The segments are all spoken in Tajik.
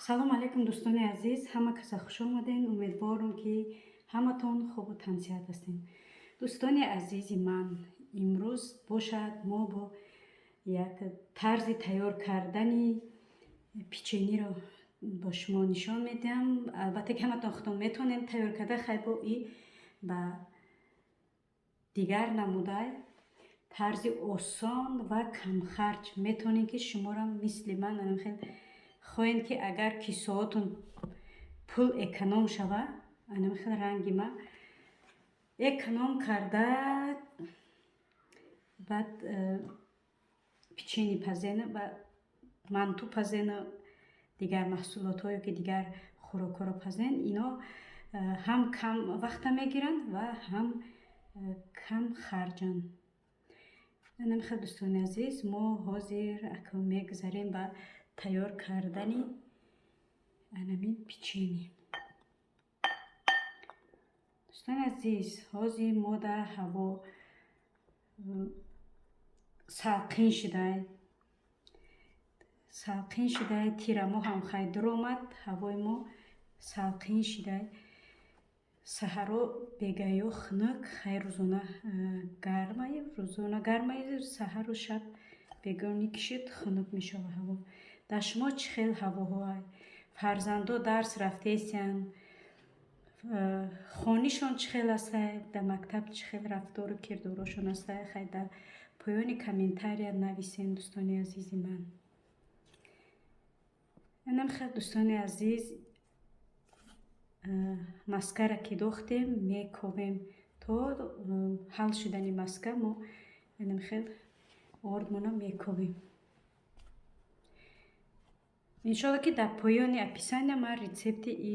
Салом алейкум, дӯстони азиз, ҳама каса хуш омадем. Умедворам, ки ҳаматон хубу тансиҳат ҳастем. Дӯстони азизи ман, имрӯз бошад, мо бо як тарзи тайёр кардани печениро бо шумо нишон медиҳам. Албатта, ки ҳаматон худтон метавонед тайёр карда, хай, бо и ба дигар намудай тарзи осон ва камхарҷ метавонед, ки шуморо мисли ман хел хоҳед, ки агар кисоотон пул эконом шава, анам хел ранги ма эконом карда, баъд печени пазена ва манту пазена, дигар маҳсулотҳое ки дигар хӯрокҳоро пазен, ино ҳам кам вақта мегиранд ва ҳам кам харҷанд. Анам хел, дӯстони азиз, мо ҳозир акнун мегузарем ба тайёр кардани анамин печени. Дӯстони азиз, ҳозир мо дар ҳаво салқин шудай, салқин шудай, тирамоҳ ҳам хай дуромад, ҳавои мо салқин шудай. Саҳаро бегаё хунук, хай, рӯзона гармай, рӯзона гармай, саҳару шаб бегоҳ кишид, хунук мешава ҳаво. Дар шумо чӣ хел ҳавоҳоай? Фарзандо дарс рафтесиянд? Хонишон чӣ хел астай? Дар мактаб чӣ хел рафтору кирдорошон астай? Хай, дар поёни комментария нависен, дӯстони азизи ман. Анам хел, дӯстони азиз, маскара ки дохтем, мековем то ҳал шудани маска. Мо анам хел ордмона мековем. Иншолло, ки дар поёни описания ман рецепти и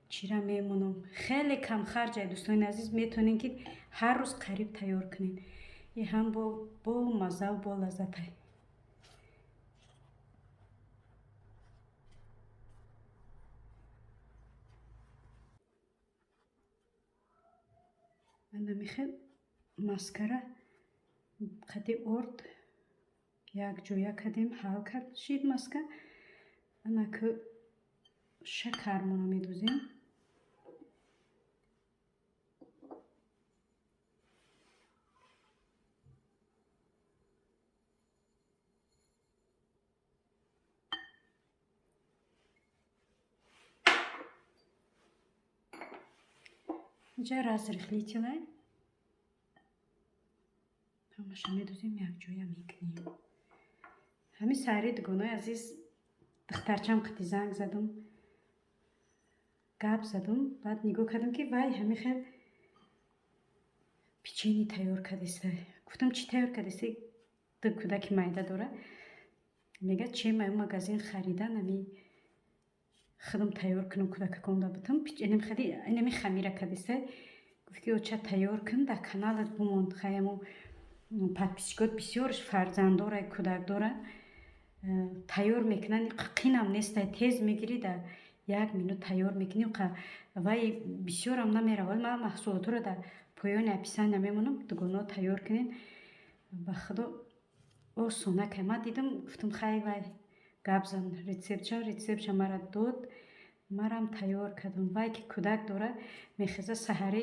чира мемонам. Хеле камхарҷай, дӯстони азиз, метавонед, ки ҳар рӯз қариб тайёр кунед. И ҳам бо маззаву бо лаззатай. Анамихел маскара қади орд якҷоя кардем, ҳал кард шид маска. Анаку шакармона медозем. Инҷа разрыхлитель ҳамаша медозем, якҷоя мекунем. Ҳамин саҳари, дугонаи азиз, духтарчам қати занг задум, гап задум, баъд нигоҳ кардам, ки вай ҳамин хел печени тайёр кардеста. Гуфтам: «Чӣ тайёр кардеста?» Ду кӯдаки майда дора. Мегӯяд: «Чем аю магазин харидан, ами худам тайёр кунам, кӯдакаконда бутам». Инами хамира кардеста. Гуфт, ки оча, тайёр кун, дар каналат бумон. Хай, амо подписчикот бисёрш фарзанддора, кӯдакдора, тайёр мекунанд, қинам нестай, тез мегирӣ, дар як минут тайёр мекунӣ, вай бисёрам намеравад. Ман маҳсулотҳоро дар поёни описания мемонам, дугонаҳо тайёр кунед. Ба худо, осона кай. Ман дидам, гуфтам: «Хай, вай гап зан, рецептша мара дод, марам тайёр кардам». Вай ки кӯдак дора, мехеза саҳарӣ,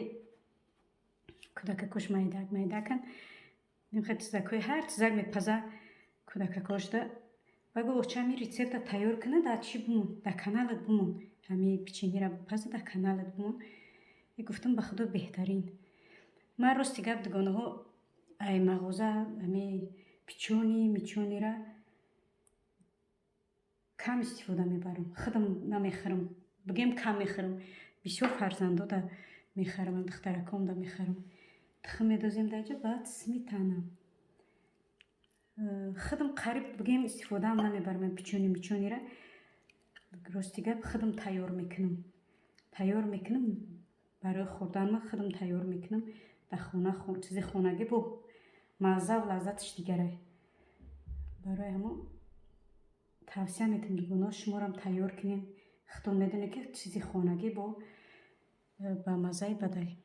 кӯдакакош майдак майдаканд, чизакҳои ҳар чизак мепаза кӯдакакошда. Ва гуфт: «Оча, ҳамин рецепта тайёр кунад, дар чӣ бумон, дар каналат бумон, ҳамин печенира бипаза, дар каналат бумон». Гуфтам: «Ба худо, беҳтарин». Ман рости гап, дугонаҳо, ай мағоза ҳамин печени мичонира кам истифода мебарам, худам намехӯрам, бигем, кам мехӯрам, бисёр фарзандода мехарам, духтаракомда мехарам. Тухм медозем дар ҷо, баъд сметана. Худам қариб бигем истифодаам намебарам печени мичонира. Рости гап, худам тайёр мекунам, тайёр мекунам барои хӯрдан, ман худам тайёр мекунам дар хона. Чизи хонагӣ бо маззаву лаззаташ дигарай. Барои ҳамон тавсия метавонем, дугонаҳо, шуморам тайёр кунем. Худтон медонед, ки чизи хонагӣ бо ба маззаи бадай.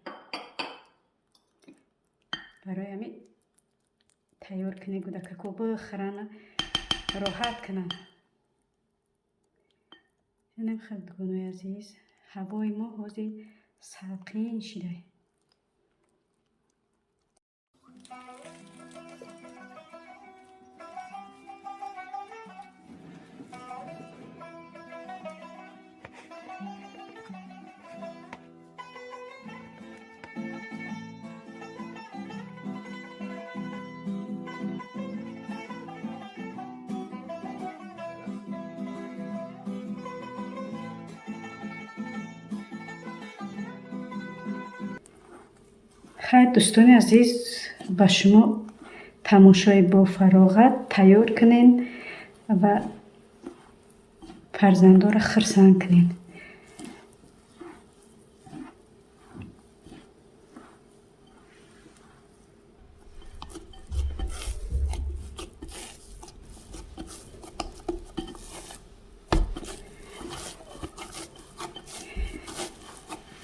Барои ҳамин тайёр кунед, кӯдакако бихӯранд, роҳат кунанд. Инам хел, дугонои азиз, ҳавои мо ҳозир салқин шидай. Хайр, дӯстони азиз, ба шумо тамошои бофароғат. Тайёр кунен ва фарзандоро хурсанд кунен.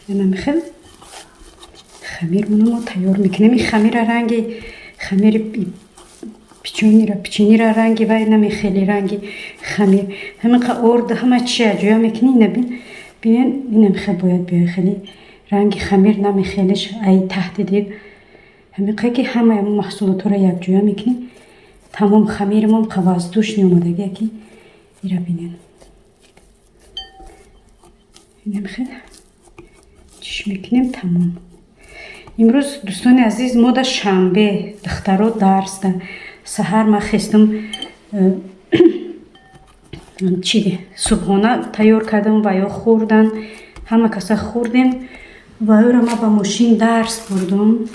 Инамихел хамирмоно мо тайёр мекунем. Ин хамира ранги хамири печеньера, печеньера ранги вай намехели, ранги хамир ҳаминқа орд, ҳама чи аҷоя мекунӣ. Ина бинен, инамихел бояд биёй, хеле ранги хамир намехелиш. Ай таҳти дил ҳаминқа ки ҳамаи маҳсулотҳоро якҷоя мекунӣ, тамом. Хамиримон воздушный омадагия ки ира бинен, инамихел чиш мекунем, тамом. Имрӯз, дӯстони азиз, мо да шанбе, духтаро дарсда. Саҳар ман хестам, чи субҳона тайёр кардам ва ё хӯрдан, ҳама каса хӯрдем ва ӯро ман ба мошин дарс бурдум.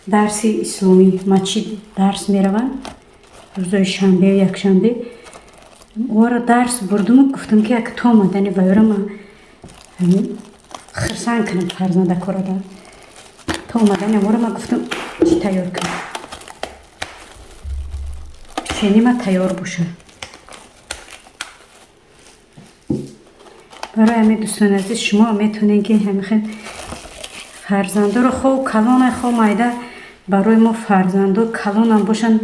Дарси исломӣ, масҷид дарс мераванд рӯзои шанбею якшанбе. Ӯро дарс бурдуму гуфтам, ки як то омадани ва ӯро ман хурсанд кунам фарзандакора. То омадани ӯро ман гуфтам, чӣ тайёр кунам, печенье ма тайёр бошад. Барои ҳамин, дӯстони азиз, шумо метавонед, ки ҳамихел фарзандоро, хов калона, хов майда, барои мо фарзандо калонам бошанд,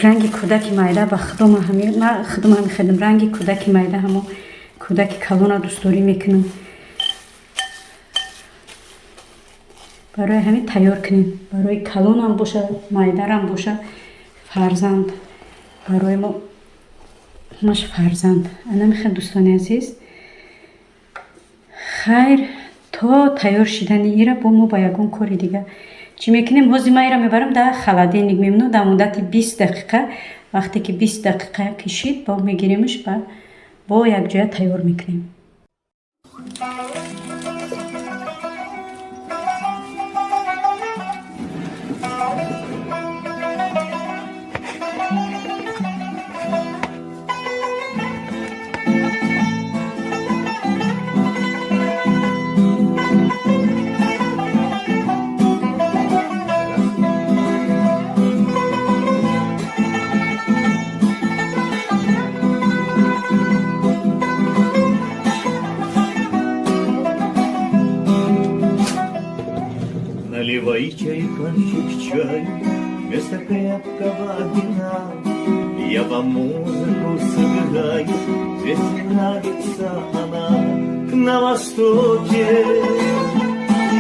ранги кӯдаки майда ба худо ман худам ҳамихелам, ранги кӯдаки майда, ҳамо кӯдаки калона дӯстдорӣ мекунам. Барои ҳамин тайёр кунем, барои калонам бошад, майдарам бошад, фарзанд барои мо ҳамаш фарзанд. Анамихел, дӯстони азиз, хайр, то тайёр шидани ира бо мо ба ягон кори дига чӣ мекунем. Ҳозир ман ира мебарам, дар холодильник мемонам дар муддати 20 дақиқа. Вақте ки 20 дақиқа кишид, бо мегиремш, ба бо якҷоя тайёр мекунем. Наливай чайканчик чаю вместо крепкого вина. Я вам музыку сыграю, здесь нравится она. На востоке,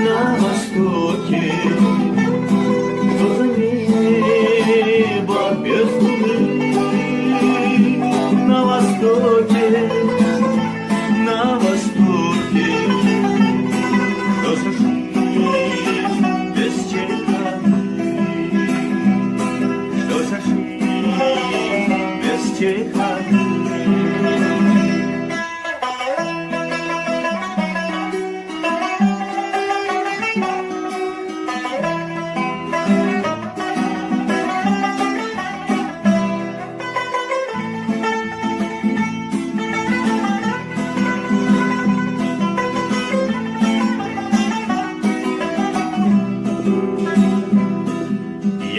на востоке, что за небо без луны? На востоке, на востоке, что за жизнь без черепахи? Что за жизнь без черепахи?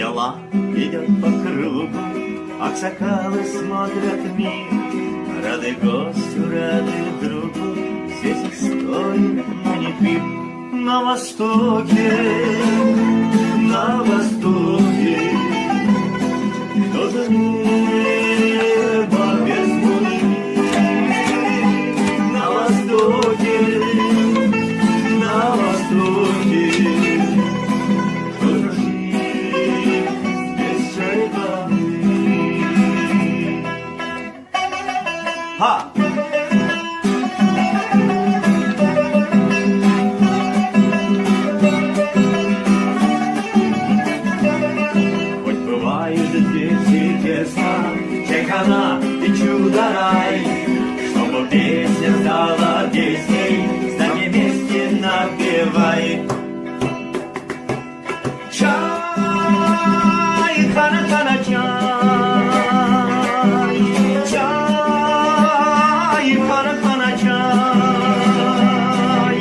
Яла идет по кругу, аксакалы смотрят мир. Рады гостю, рады другу, здесь их стоит, но не пир. На востоке, на востоке, что за небо без луны? Ха! Хоть бывает здесь и тесно, чайхана и чудо-рай, чтобы песня стала песней, с нами вместе напевай. Чай, хана, хана, чай, чай, хана, хана, чай,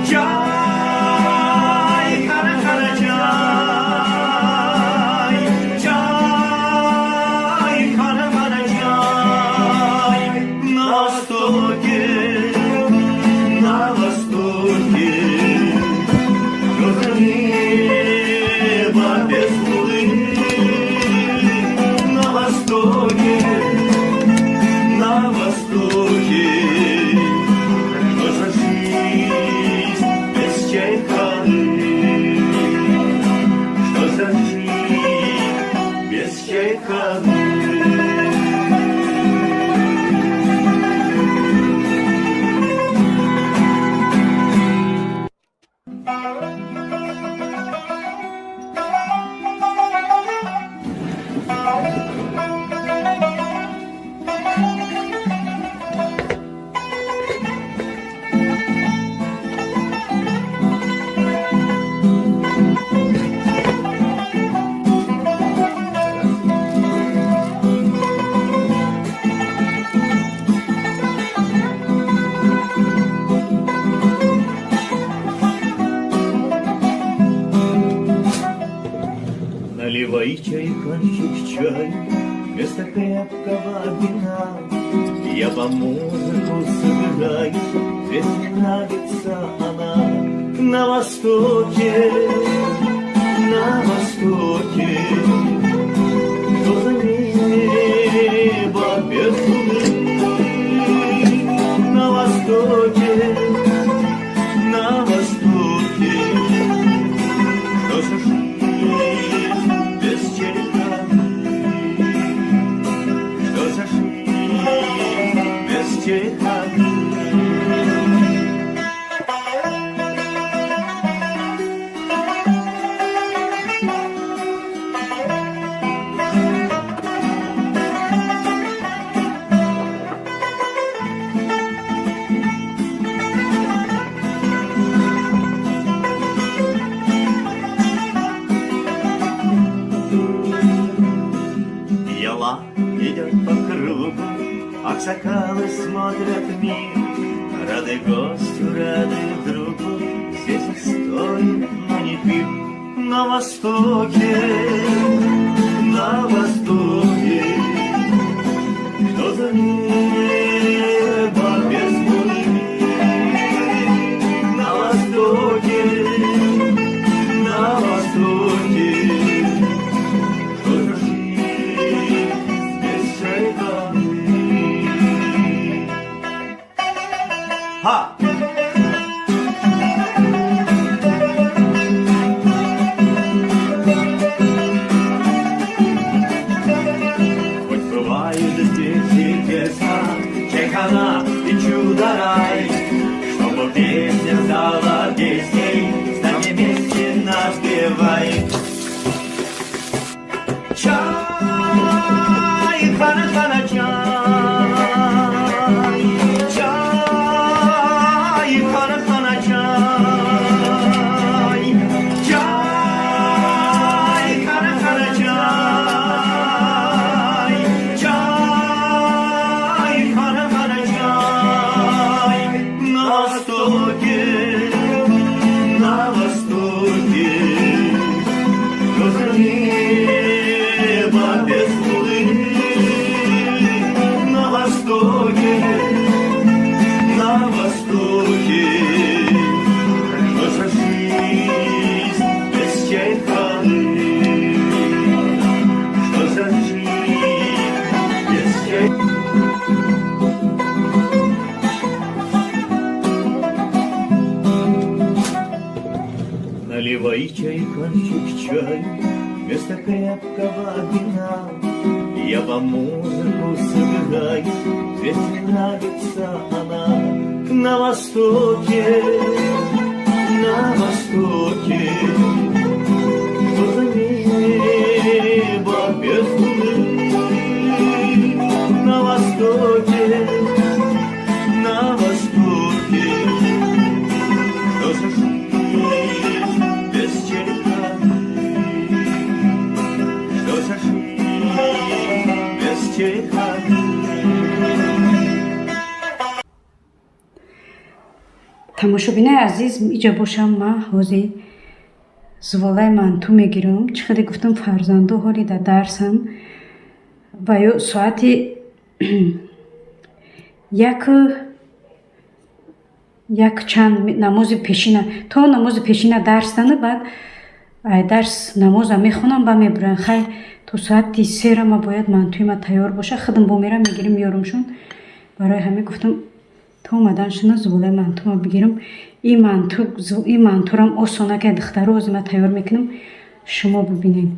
чай, хана, хана, чай, чай, хана, хана, чай. На востоке, на востоке, небо без луны. На востоке, на востоке, что за жизнь без чайханы, что за жизнь без чайханы? Наливай чайханчик чай вместо крепкого вина. Я по музыку собираюсь, здесь мне нравится она. На востоке, на востоке, что за небо без луны? На востоке, на востоке, что за жизнь без чайханы? Что за жизнь без чайханы? Яла идет по кругу, аксакалы смотрят мир. Рады гостю, рады другу, здесь их стоит, но не пир. На востоке, на востоке, что за небо без луны? На востоке, на востоке, что за жизнь без чайханы? Ха! Хоть бывает здесь и тесно, чайхана и чудо-рай, чтобы песня стала песней, с нами вместе напевай. Чай, хана, хана, чай, чай, хана, хана, чай, чай, хана, хана, чай, чай, хана, хана, чай. На востоке, на востоке, что за небо без луны? На востоке, на востоке, что за жизнь без чайханы? Что за жизнь без чайханы? Наливай чайханчик чай вместо крепкого вина. Я вам музыку сыграю, ведь нравится она. На востоке, на востоке, что за небо без луны? На востоке, на востоке, что за жизнь без черепахи? Что за жизнь без черепахи? Тамошобинаи азиз, иҷа бошам, ма ҳозир зуволаи манту мегирам. Чӣ хеле гуфтам, фарзандо ҳоли дар дарсам ва ё соати 1 як чанд намози пешина то намози пешина дарс дана, баъд ай дарс намоза мехонам, ба мебурам. Хай, то соати 3-ра ма бояд мантуи ма тайёр боша. Худам бо мерам, мегирим, меёрамшон. Барои ҳамин гуфтам, то омаданшона зуволаи мантума бигирам. Ин мантурам осона ки, духтаро, ҳозир ма тайёр мекунам, шумо бибинед.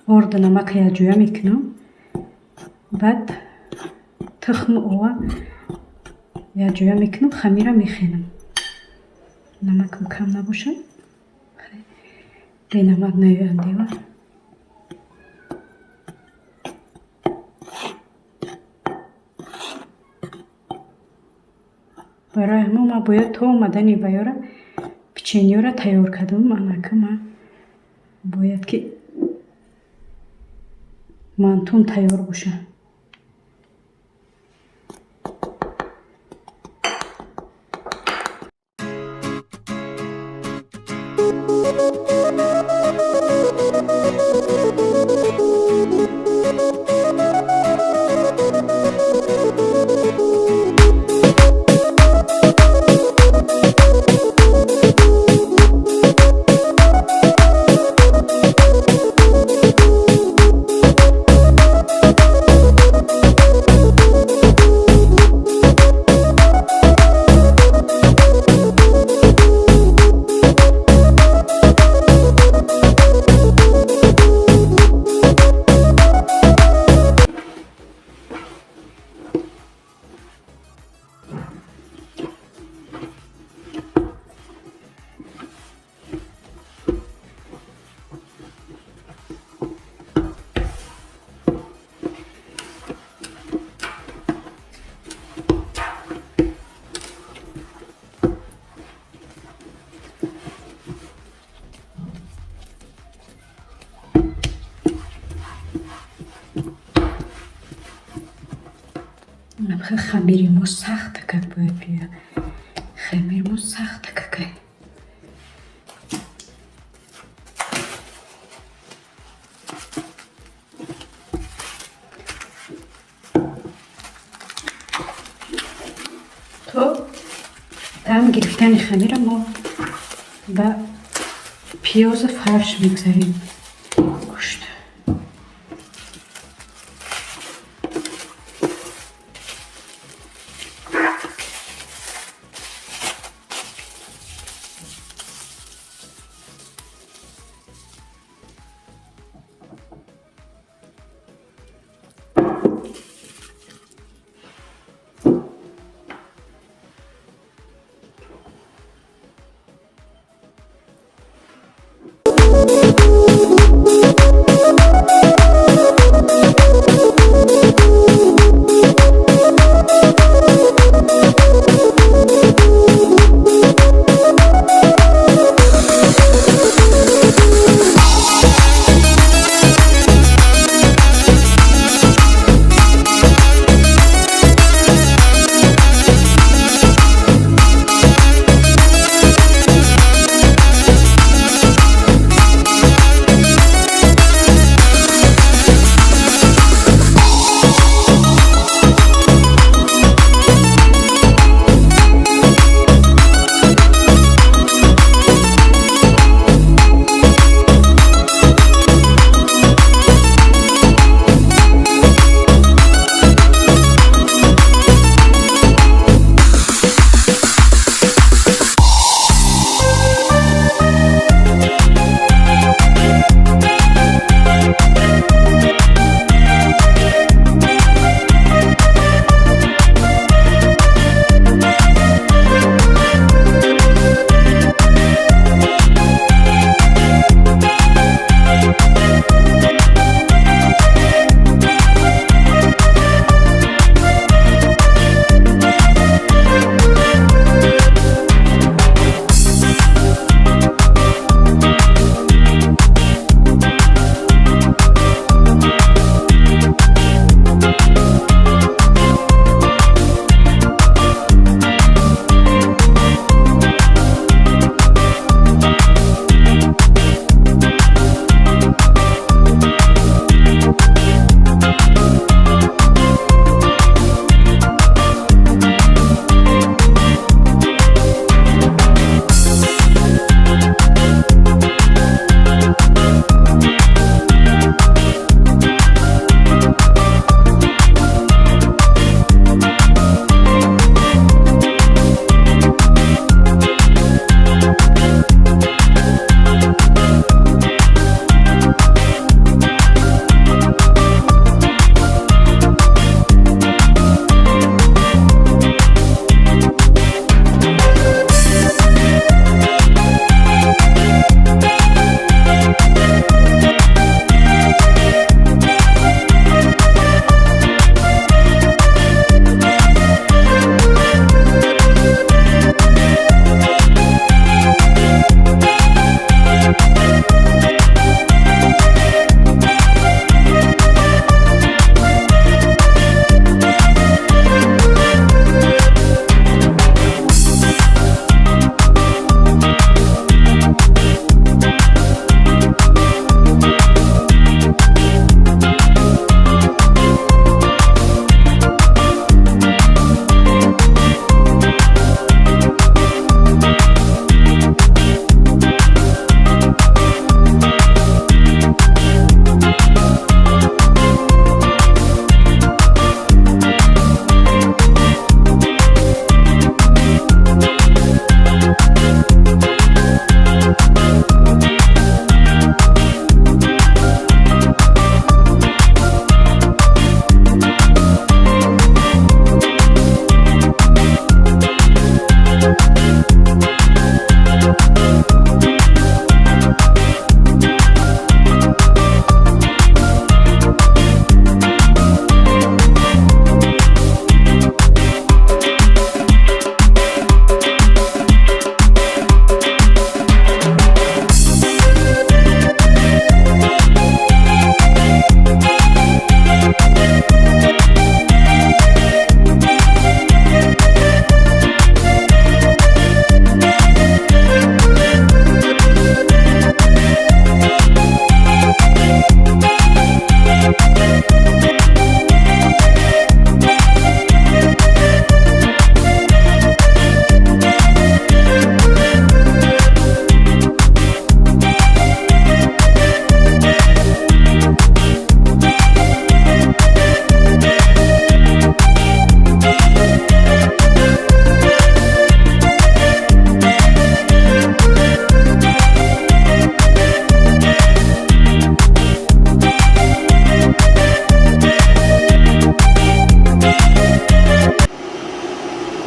Орду намака якҷоя мекунам, баъд тухму ова якҷоя мекунам, хамира мехелам. Намакам кам набошад, бенамак наёянд дева. Барои ҳамон ман бояд то омадани ваёра печеньеро тайёр кардам. Анака ман бояд ки мантум тайёр бошад. Хамири мо сахта как бояд биёяд. Хамири мо сахта какай. То дам гирифтани хамира мо ба пиёзу фарш мегзарем. Гӯшт.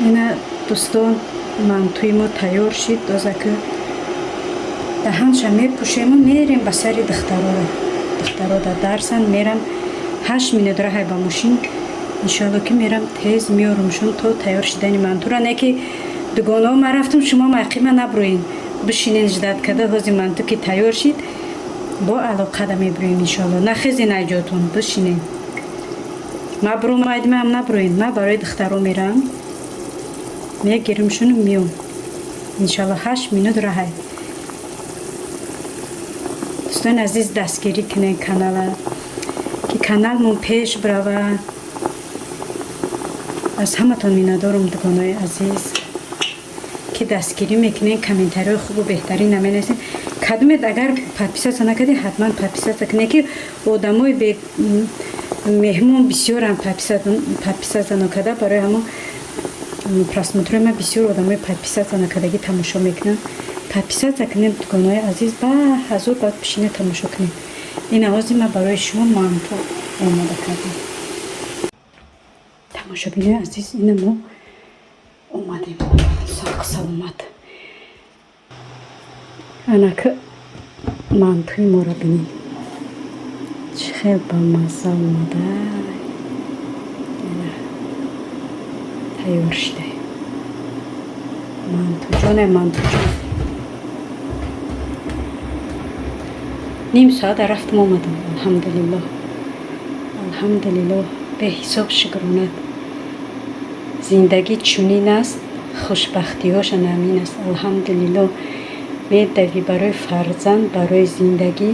Ина дӯстон, мантуи мо тайёр шид. Дозака даҳанша мепӯшему мерем ба сари духтарора. Духтаро дар дарсанд, мерам 8 минут раҳай ба мошин. Иншоалло ки мерам тез меорумшон то тайёр шидани мантура. Не ки дугонаҳо ман рафтам, шумо майқима набурӯен, бишинен ждать када. Ҳози манту ки тайёр шид, бо алоқада мебурӯем иншоалло. Нахезен айҷотон, бишинен. Ма буромайдимам, набурӯен. Ма барои духтаро мерам, мегирумшону миём. Иншоалло 8 минут раҳай. Дӯстони азиз, дастгирӣ кунед канала, ки каналмон пеш бирава. Аз ҳаматон миннатдорум, дугонаи азиз, ки дастгирӣ мекунед, комментариҳои хубу беҳтарин наменависед. Кадомед агар подписаться накардед, ҳатман подписаться кунед, ки одамои меҳмон бисёранд подписаться накарда. Барои ҳамон просмотрои ман бисёр одамои подписаться накардагӣ тамошо мекунанд. Подписаться кунед, дугонаи азиз, ба ҳазор баъд пишина тамошо кунед. Ин овози ман барои шумо манту омода кардам. Тамошобинои азиз, ина мо омадем сақ саломат. Анака мантуи моро бинед, чӣ хел бамазза омада, тайёр шида. Мантуҷоне, мантуҷон. Ним соата рафтам омадам. Алҳамдулиллоҳ, алҳамдулиллоҳ, беҳисоб шукронат. Зиндагӣ чунин аст, хушбахтиҳошан ҳамин аст. Алҳамдулиллоҳ, медавӣ барои фарзанд, барои зиндагӣ.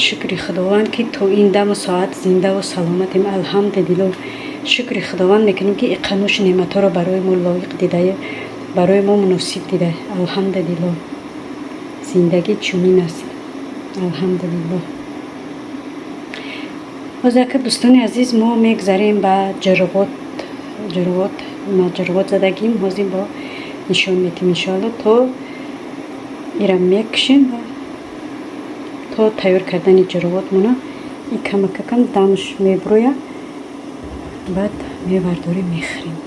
Шукри Худованд, ки то ин даму соат зиндаву саломатем. Алҳамдулиллоҳ, шукри Худованд мекунем, ки иқанӯши неъматҳоро барои мо лоиқ дидае, барои мо муносиб дида. Алҳамдулиллоҳ, зиндагӣ чунин аст. Алҳамдулиллоҳ. Боз яка, дӯстони азиз, мо мегзарем ба ҷирғот. Ҷирғот, ма ҷирғот задагим, ҳозир бо нишон метем иншоалло. То ира мекушем ва то тайёр кардани ҷирғотмона и камакакам дамш мебурӯя, баъд мевардорем, мехӯрем.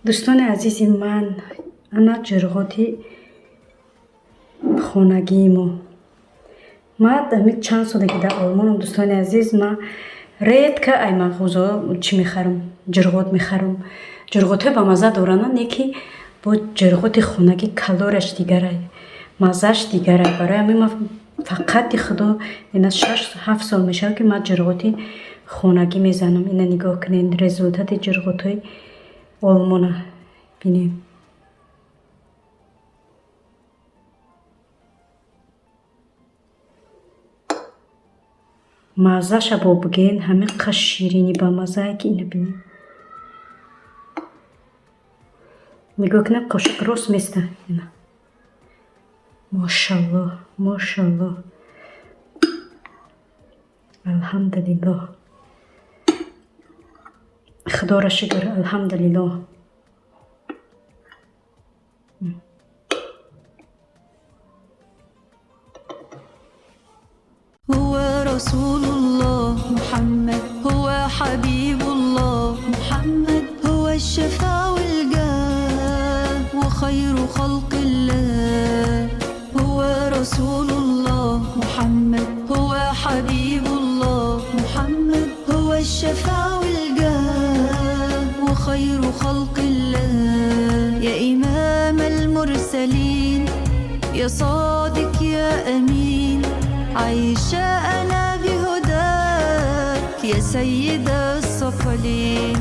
Дӯстони азизи ман, ана ҷирғоти хонагии мо. Ма ами чанд соле ки дар Олмонам, дӯстони азиз, ма редко ай мағозаҳо чӣ мехарам, ҷирғот мехарам. Ҷирғотҳои бамазза доранд, не ки бо ҷирғоти хонагӣ калорияш дигарай, маззааш дигарай. Барои ҳамин ма фақати худо ина 6-7 сол мешавад, ки ма ҷирғоти хонагӣ мезанам. Ина нигоҳ кунед, результати ҷирғотҳои Олмона бинем. Маззаша бо бигӯен, ҳамин қаш ширинӣ бамаззае, ки ина бинем. Нигоҳ кунед, қошиқ рост места. Ина. Мошаллоҳ, мошаллоҳ. Алҳамдулиллоҳ. Худоро шукр, алҳамдулиллоҳ. هو رسول الله محمد، هو حبيب الله محمد، هو الشفاع والجاه وخير خلق الله. هو رسول الله محمد، هو حبيب الله محمد، هو الشفاع والجاه وخير خلق الله. يا إمام المرسلين، يا صادق يا أمين، عايشة أنا بهداك يا سيد الثقلين.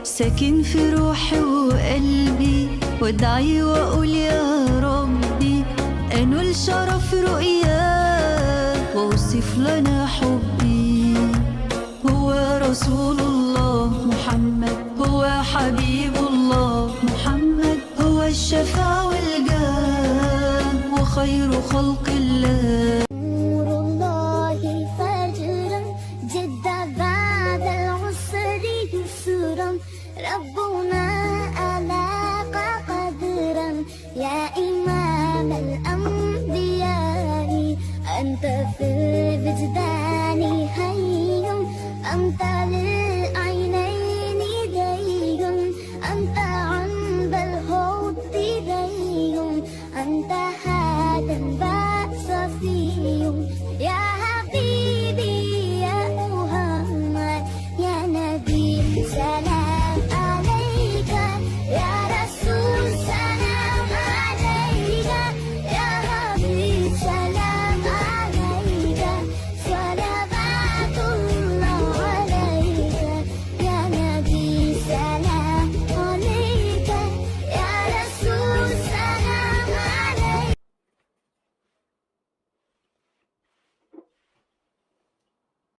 ساكن في روحي وقلبي، وادعي وأقول يا ربي أنول شرف رؤياك واوصف لنا حبي. هو رسول الله، محمد هو حبيب الله، محمد هو الشفاع والجاه وخير خلق الله. نور الله فجرا جد بعد العسر يسرا، ربنا ألاق قدرا، يا إمام الأنبياء، أنت في الوجدان حي، أنت